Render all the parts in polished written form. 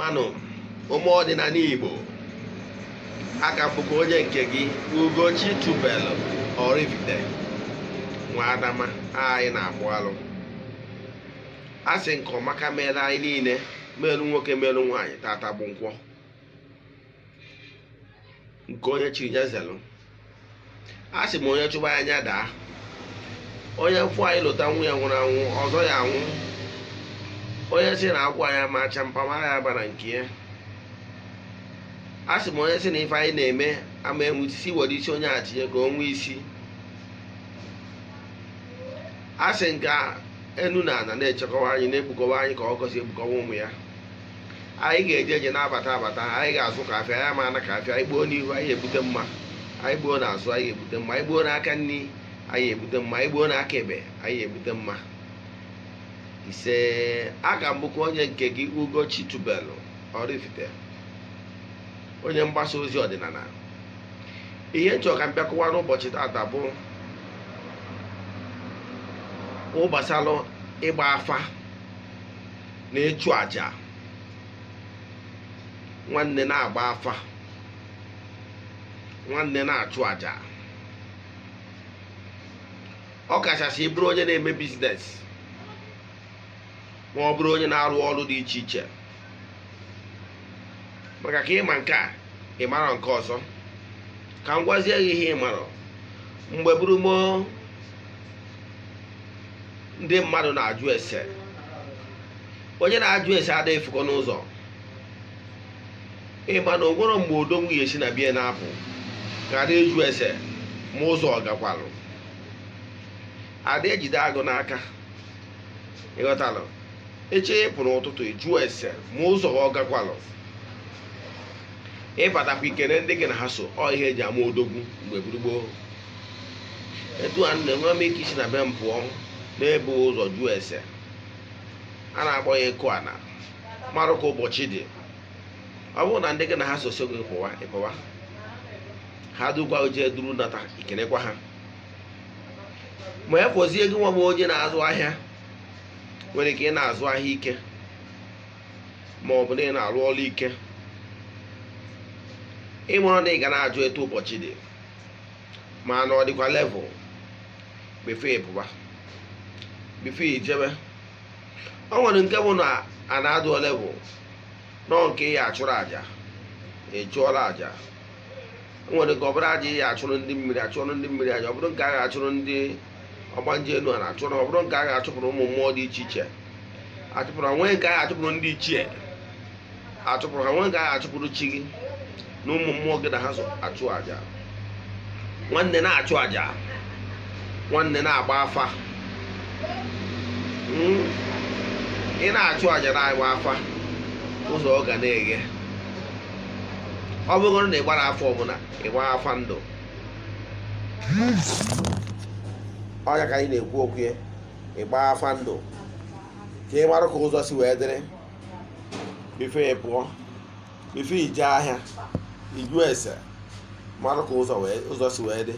Mmanụ ụmụ ọdịnala Igbo, aka m bụkwa onye nke gị, Ugochi Tubelu Oraifite nwa Adama. Anyị na-akpụ alụ. A sị nke ọmaka meere anyị niile, meelu nwoke, meelu nwaanyị. Tata bụ nkwọ. Nke onye chiri ya zelụ. A sị m, onye chụba anya daa, onye fụ anyị lụta nwa ya nwụrụ anwụ ọzọ ya anwụ. Onye sị na akwụ anyị ama acha mpamara ya bara nke ya. A sị m, onye sị na ife anyị na-eme ama enwe isi, were isi onye a tinye ka o nwee isi. A sị nke enu na ana na-echekọwa anyị, na-ekpukọwa anyị ka ọ gọzi ekpukọwa ụmụ ya. Anyị ga-eje eje, na-abata abata. Anyị ga-azụ ka afịa anyị ama ana ka afịa. Anyị gbuo n'ihu, anyị ebute mma. Anyị gbuo n'azụ, anyị ebute mma. Anyị gbuo n'aka nri, anyị ebute mma. Anyị gbuo n'aka ekpe, anyị ebute mma. Ise. Aka m bụkwa onye nke gị, Ugochi Tubelu Oraifite, onye mgbasa ozi ọdịnala. Ihe nchọ ka m bịakọwa n'ụbọchị tata bụ gbasalụ ịgba afa na ịchụ àjà. Nwanne, na-agba afa. Nwanne, na-achụ àjà. Ọ kachasị ịbụrụ onye na-eme business, ma ọ bụrụ onye na-arụ ọrụ dị iche iche, maka ka ịma nke a, ị mara nke ọzọ. Ka m gwazie gị ihe ị mara. Mgbe bụrụ moo, ndị mmadụ na-ajụ ese. Onye na-ajụ ese adịghị efukọ n'ụzọ. Ịma na onwero mgbe odogwu ya esi na bie na-apụ ghara ịjụ ese ma ụzọ ọ gakwalụ. Ada ejide agụ n'aka. Ịghọtalụ? Eche ịpụ n'ụtụtụ, ịjụ ese ma ụzọ ọ gakwalụ. Ịbatakwa, ikene ndị gị na ha so. Ọ ihe eji ama odogwu mgbe gburugburu. Etu a na-enwe m ike isi na be m pụọ na-ebu ụzọ jụọ ese. A na-akpọ ya ịkụ ana, marụ ka ụbọchị dị. Ọ bụrụ na ndị gị na ha so so gị pụwa, ịpụwa. Ha dukwa jee duru nata, ikenekwa ha. Ma ya fọzie gị nwa bụ onye na-azụ ahịa, nwere ike ị na-azụ ahịa ike, ma ọ bụ na ị na-arụ ọrụ ike, ịmụrụ na ị ga na-ajụ etu ụbọchị dị, ma na ọ dịkwa level before ịpụba, before ijebe. O nwere nke bụ na a na-adụ level nọ nke ị achụrụ àjà, ị chụọrọ àjà. O nwere nke ọ bụrụ àjà ị achụrụ ndị mmiri, achụrụ ndị mmiri àjà. Ọ bụrụ nke a ga-achụrụ ndị ọgbanje elu, a na-achụrụ. Ọ bụrụ nke a ga-achụpụrụ ụmụ mmụọ dị iche iche, achụpụrụ. Nwee nke a ga-achụpụrụ ndị ichie, achụpụrụ ha. Nwee nke a ga-achụpụrụ chi gị na ụmụ mmụọ gị na ha so achụ àjà. Nwanne, na-achụ àjà. Nwanne, na-agba afa. Ị na-achụ àjà, na-agba afa, ụzọ ọ ga na-eghe. Ọ bụgoro na ị gbara afa ọbụla, ị gbaa afa ndụ. Ọnya ka anyị na-ekwu okwu ya. Ị gbaa afa ndụ ka ị mara ka ụzọ si wee dịrị before ị pụọ, before ije ahịa. Iju ese, mara ka ụzọ si wee dị,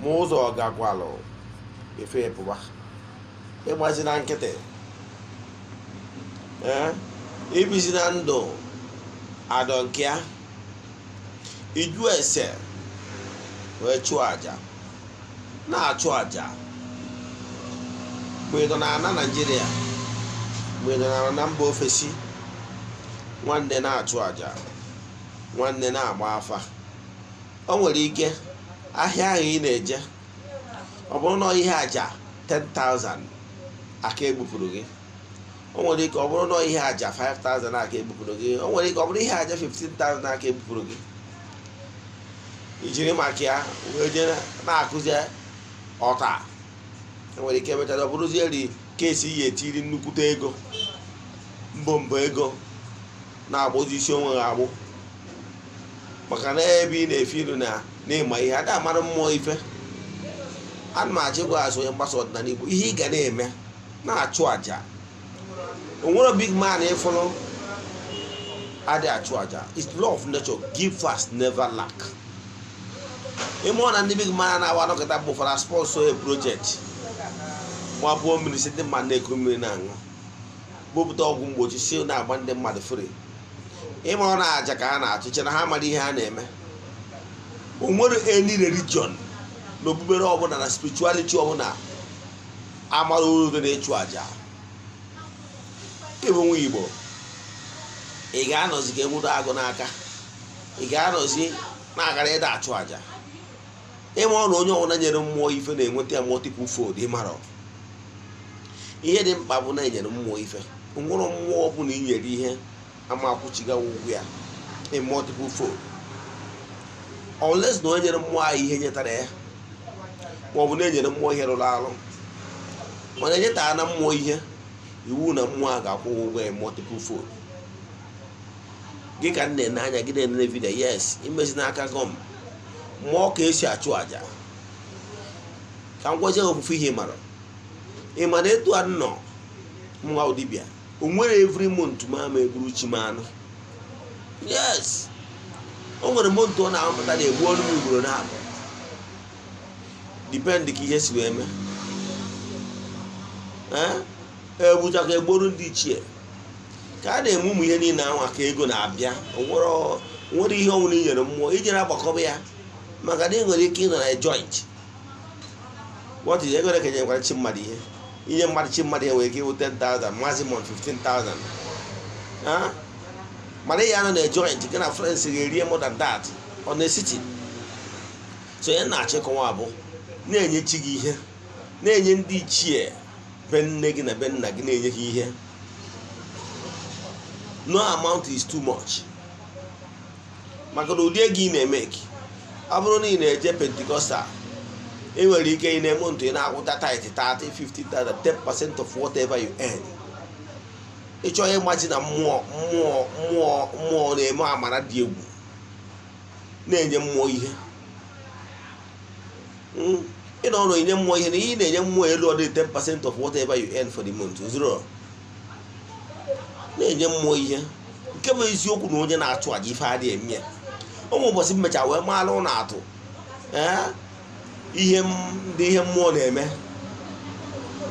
ma ụzọ ọ gakwalụ before ị pụba. Ịgbazi na nkịtị, ee, ibizi na ndụ adọnkịa. Iju ese wee chụọ àjà, na-achụ àjà mgbe ị nọ na Naịjirịa, mgbe ị nọ na mba ofesi. Nwanne, na-achụ àjà. Nwanne, na-agba afa. O nwere ike ahịa ahụ ị na-eje, ọ bụrụ na ihe àjà 10,000 aka egbupụrụ gị. O nwere ike ọ bụrụ na ihe àjà 5,000 aka egbupụrụ gị. O nwere ike ọ bụrụ ihe àjà 15,000 aka egbupụrụ gị. Ijiri maka ya wee jee na-akụzi ọta. Enwere ike emechara ọ bụrụzie ri kesi ya etiri nnukwute ego, mbọ mbọ ego, na-agbụzi isi onwe ha agbụ, maka na ebe ị na-efe ilu na n'ịma ihe ada amara mmụọ ife. Ana m achọ ịgwa azụ onye mgbasa ọdịnala Igbo ihe ị ga na-eme: na-achụ àjà. Onwere big man ịfụrụ adị achụ àjà. It's law of nature: give first, never lack. Ime ọ na ndị big man na-awa anọkọta bụ fara sponsor a project, mapụọ mmiri si ndị mmadụ na-eku mmiri na-aṅụ, bupụta ọgwụ mgbochi si na-agba ndị mmadụ free. Ịma ọ na-aja ka ha na-achụ che na ha mara ihe ha na-eme. O nwere any religion na okpukpere ọbụla na spirituality ọbụla amara uru dị n'ịchụ aja. Ịbụ nwa Igbo, ị ga-anọzi ka enwudo agụ n'aka, ị ga-anọzi na-agara ịda achụ aja. Ịma ọ na onye ọbụla nyere mmụọ ife na-enweta ya multiple fold. Ịmara ihe dị mkpa bụ na enyere mmụọ ife. Nwụrụ mmụọ ọbụla i nyere ihe ama akwụchigawa ụgwọ ya in multiple fold, unless na onye nyere mmụọ ahụ ihe nyetara ya, ma ọ bụ na enyere mmụọ ihe rụrụ arụ. Mana enyetara na mmụọ ihe, iwu na mmụọ a ga-akwụ ụgwọ ya multiple fold. Gị ka m na-ene anya gị na-enene video, yes, imezi n'aka gọm mmụọ ka esi achụ àjà. Ka m gwazie ofufe ihe ị mara. Ị ma na etu a nọ nwa dibịa, o nwere every month ma ama egburu chi m anụ. Yes, o nwere month ọ na-amụta na-egbu ọnụ m ugboro na-abụ, depend ka ihe si wee mee. Ee, egbucha ka egboru ndị ichie ka a na-eme ụmụ ihe niile ahụ ka ego na-abịa. O nwere ihe ọnwụrụ i nyere mmụọ ijere agbakọba ya, maka na ị nwere ike ịnọ na joint. What is ego ka enyekwara chi mmadụ ihe? Inye mmadụ chi mmadụ ihe nwere ike ịwụ 10,000, maximum 15,000. Ah? Mana ị ya nọ na joint gị na friends ga-erie more than that on a sitting. So ya na-achịkọwa bụ na-enye chi gị ihe, na-enye ndị ichie be nne gị na be nna gị, na-enye ha ihe. No amount is too much, maka na ụdị ego ị na-eme, ọ bụrụ na ị na-eje Pentecostal, ị nwere ike ị na-eme ntụ ị na-akwụta tithe 30, 50,000, 10% of whatever you earn. Ị chọọ ịgbaji na mmụọ, mmụọ, mmụọ, mmụọ na-eme amara dị egwu. Na-enye mmụọ ihe. Ị nọ enye mmụọ ihe na ihe ị na-enye mmụọ elu, ọ dị 10% of whatever you earn for the month zero. Na-enye mmụọ ihe. Nke bụ eziokwu na onye na-achụ àjà, ife adịghị eme ya. Ụmụ ụbọchị m mechara wee maara ụlọ atụ, ee, ihe ndị ihe mmụọ na-eme,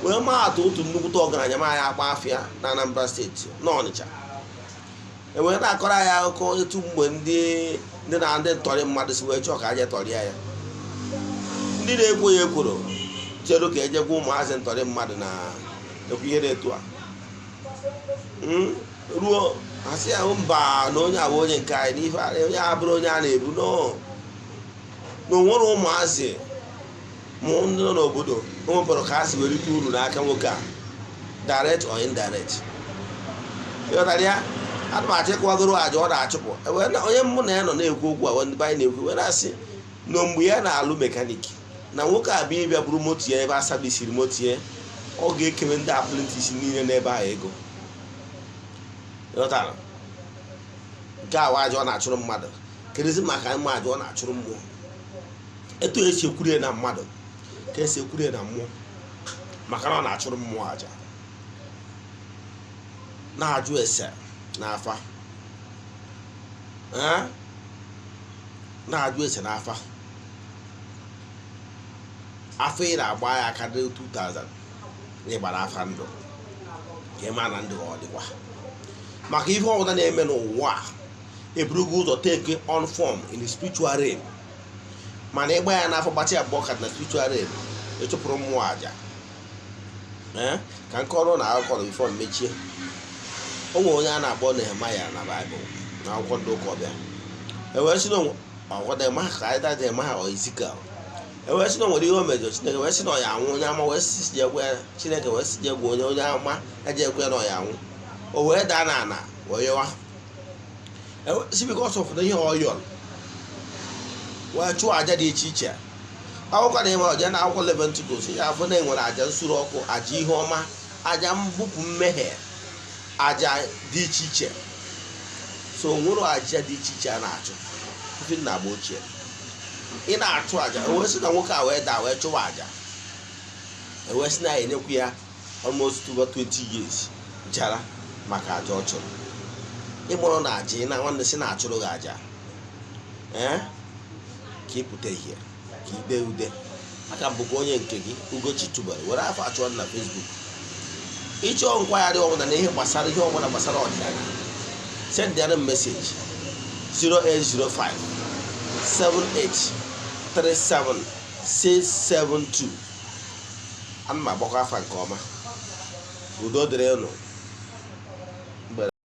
wee maa atụ otu nnukwute ọgaranya ma ya agba afịa na Anambra Steeti n'Ọnịcha. E wee na-akọrọ anyị akụkọ etu mgbe ndị na ndị ntọrị mmadụ si wee chọọ ka aje tọrịa ya. Ndị na-ekwo ya ekworo chere ka eje gwa ụmụazị ntọrị mmadụ na ekwu ihe na-etu a. Ruo asị ya mba, na onye abụ onye nke anyị n'ife onye a bụrụ onye a na-ebu no na onwere ụmụazị mụ ndị nọ n'obodo o nwepụrụ ka ha si wee rite uru n'aka nwoke a, direct or indirect. Ịghọtara ya? Ana m achọ ịkọwagoro àjà ọ na-achụpụ. Onye mụ na ya nọ na-ekwu okwu a, ndị be anyị na-ekwu, wee na-asị na mgbe ya na-alụ mechanic, na nwoke a bịa ịbịa buru moto ya ebe a serviceri moto ya, ọ ga-ekewe ndị apprentice niile n'ebe ahụ ego. Ịghọtara? Nke a aja ọ na-achụrụ mmadụ. Kedụzi maka mma aja ọ na-achụrụ mmụọ? Etu esi ekwuru ya na mmadụ ka esi ekwuru ya na mmụọ, maka na ọ na-achụrụ mmụọ aja. Na-ajụ ese n'afa. Ee, na-ajụ ese n'afa. Afọ ị na-agba ya aka dị 2000 na ịgbara afa ndụ ka ị ma na ndụ ọ dịkwa, maka ihe ọbụla na-eme n'ụwa a eburugo ụzọ take on form in the spiritual realm. Mana ịgba ya n'afọ, gbatị abụọ ka na spiritual realm, ịchụpụrụ mmụọ aja. Ee, ka nke ọrụ na akụkọ na before mechie. O nwere onye a na-akpọ Nehemaya na Baịbụl, na akwụkwọ ndị ụka ọbịa. Ewee sị na ọgwọ Nehemaya ka anyị Nehemaya ọ Ezekiel. Ewee sị na o nwere ihe o mejọ Chineke, wee sị na ọ ya anwụ. Onye ama wee sị je gwa ya, Chineke wee sị je gwa onye ama eje ekwe na ọ ya anwụ. O wee daa n'ala wee yọwa si because of na ihe ọ yọrọ, wee chụọ aja dị iche iche. Akwụkwọ na ime ọja na akwụkwọ Leviticus ya afọ na enwere aja nsure ọkụ, aja ihe ọma, aja mbupụ mmehie, aja dị iche iche. So nwere aja dị iche iche a na-achụ ife na agba ochie. Ị na-achụ aja, ewee sị na nwoke a wee daa wee chụwa aja, ewee sị na ya enyekwu ya almost over 20 years jara maka aja ọ chụrụ. Ịmụrụ na aja ị na nwanne si na-achụrụ gị aja, ee, ka ị pụta ihe, ka ị dee ude aka bụkwa onye nke gị Ugochi tubelu were afọ achụọ na Facebook. Ịchọọ nkwagharị ọbụla na ihe gbasara ihe ọbụla gbasara ọdịnala, Send ya message 0805 78 37 672. Ana m agbakọ afa nke ọma. Udo dịrị unu.